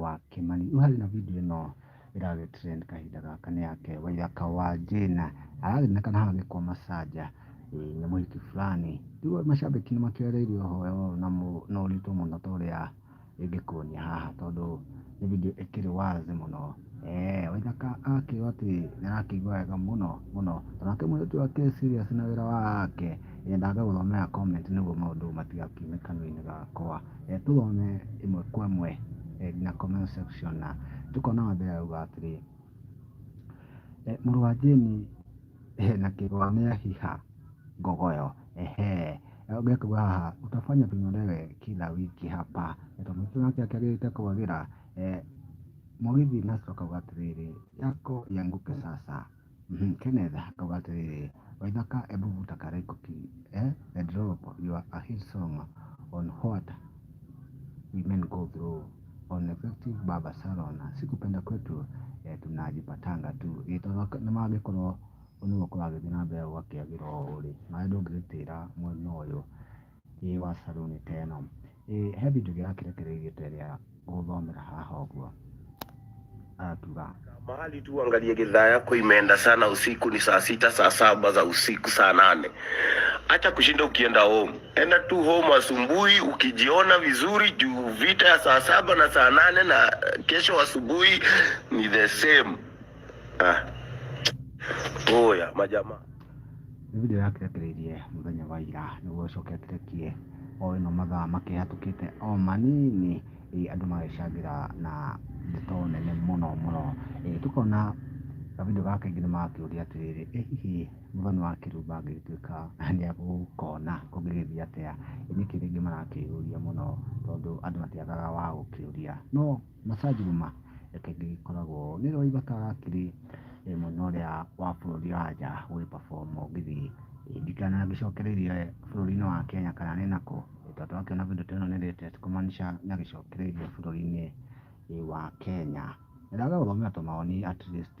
wa Kĩmani. Rĩu harĩ na video ĩno ĩragĩ trend kahinda gaka nĩ yake Waithaka wa Jane, arakĩonekana haha agĩkwo massage nĩ mũhiki fulani. Rĩu macambĩki nĩ makĩoereire ũhoro ũyũ na ũritũ mũno ta ũrĩa ingĩkuonia haha tondũ nĩ video ĩkĩrĩ wazi mũno. Waithaka agakĩrwo atĩ nĩ arakĩigua wega mũno mũno, nake mũirĩtu ũyũ akĩrĩ serious na wĩra wake, nyendaga ngagũthomera comment nĩguo maũndũ matigakiume kanua-inĩ gakwa. Tũthome ĩmwe kwa ĩmwe nginya comment section, tũkona wa mbere arauga atĩrĩ, mũrũ wa Jane na kĩgwa nĩahiha ngogoyo, ehe. Ũngĩ akauga haha utafanya tunyolewe kila wiki hapa, tondũ mũirĩtu nake akĩagĩrĩte kwagĩra. Mũgithi Nasro akauga atĩrĩrĩ, yako ianguke sasa. Kenneth akauga atĩrĩrĩ, Waithaka ebu vuta karaiko ki drop your a hit song on what women go through on effective barber salon. Sikupenda kwetu tunajipatanga tu. Tondũ nĩ mangĩkorwo nĩguo kũragĩthiĩ na mbere gũgakĩagĩra ũũ rĩ, nawe ndũngĩgĩtĩra mwena ũyũ wa saluni ta ĩno. He video ĩngĩ yakĩrekereirio ta ĩrĩa ngũgũthomera haha ũguo, arakiuga mahali tu uangalie gidhaa yako imeenda sana usiku, ni saa 6 saa 7 za usiku, saa 8. Acha kushinda ukienda home, enda tu home asubuhi ukijiona vizuri, juu vita ya saa 7 na saa 8 na kesho asubuhi ni the same. Ah. Oya majamaa. Nĩ video yakĩrekereirie mũthenya wa ira nĩguo ĩcoke ĩkĩrekie o ĩno mathaa makĩhatũkĩte o manini, andũ magĩcangĩra na ndeto nene mũno mũno. Tũkona kavideo gaka aingĩ nĩ marakĩũria atĩrĩrĩ, ĩ hihi Mũthoni wa Kĩrumba angĩgĩtuĩka nĩ egũkona kũngĩgĩthiĩ atĩa? Nĩkĩ rĩngĩ marakĩũria mũno tondũ andũ matiagaga wa gũkĩũria. No massage room reke ngĩgĩkoragwo nĩ Waithaka arakĩrĩ mwena ũrĩa wa bũrũri wa nja gũgĩ perform mũgithi, ndikana agĩcokereirie bũrũri-inĩ wa Kenya kana nĩ nakũ, tondũ twakĩona video ta ĩno nĩ latest kũmaanisha nĩ agĩcokereirie bũrũri-inĩ wa Kenya. Nyendaga gũthomera tũmawoni at least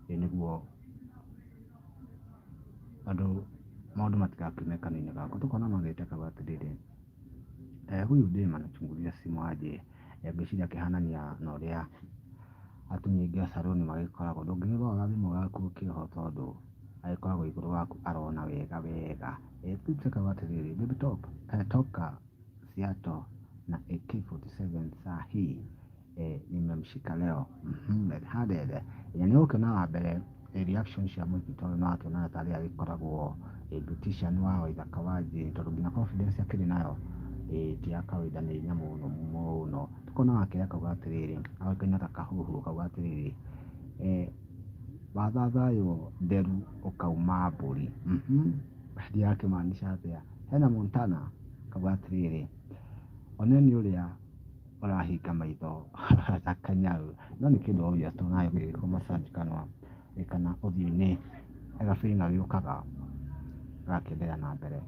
nĩguo andũ maũndũ matigakiume kanua-inĩ gakwa. Tũkona magĩte akauga atĩrĩrĩ, huyu dem anachungulia simu aje, ngwĩciria akĩhanania na ũrĩa atumia aingĩ a saluni magĩkoragwo, ndũngĩgĩthoma thimũ gaku ũkĩohwo tondũ agĩkoragwo igũrũ waku arona wega wega. Philips akauga atĩrĩrĩ, baby top, toka Seattle na AK47 saa hii nimemshika leo red handed. Nĩ ũgũkĩona wa mbere reaction cia mũingĩ tondũ nĩ wakĩona tarĩ agĩkoragwo beautician wa Waithaka wa Jane tondũ nginya confidence akĩrĩ nayo ti ya kawaida, nĩ hinya mũno mũno. Tũkona wa kerĩ akauga atĩrĩrĩ, agakĩona ta kahuhu akauga atĩrĩrĩ, wathathaywo nderu ũkauma mbũri. Ndirakĩmaanisha atĩa. Hena Montana akauga atĩrĩrĩ, oneni ũrĩa ũrahinga maitho ta kanyau. No nĩ kĩndũ obvious tondũ nawe ũngĩgĩkwo massage kanua kana ũthiũ-inĩ he ga feeling gagĩũkaga gagakĩenderea na mbere.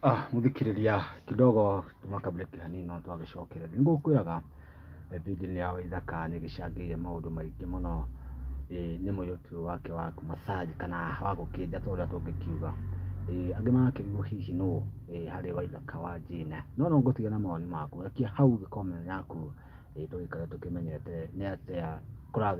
Mũthikĩrĩria kidogo tũmaka break hanini no twagĩcokereria. Nĩngũkwĩraga video ya Waithaka nĩ ĩgĩcangĩire maũndũ maingĩ mũno. Nĩ mũirĩtu wake wa kũmassage kana wa gũkĩnja ta ũrĩa tũngĩkiuga. Angĩ marakĩrigwo hihi nũ harĩ Waithaka wa Jane. No no ngũtige na mawoni maku, rekia hau thĩ comment yaku, tũgĩikare tũkĩmenyete nĩ atĩa kũrathiĩ.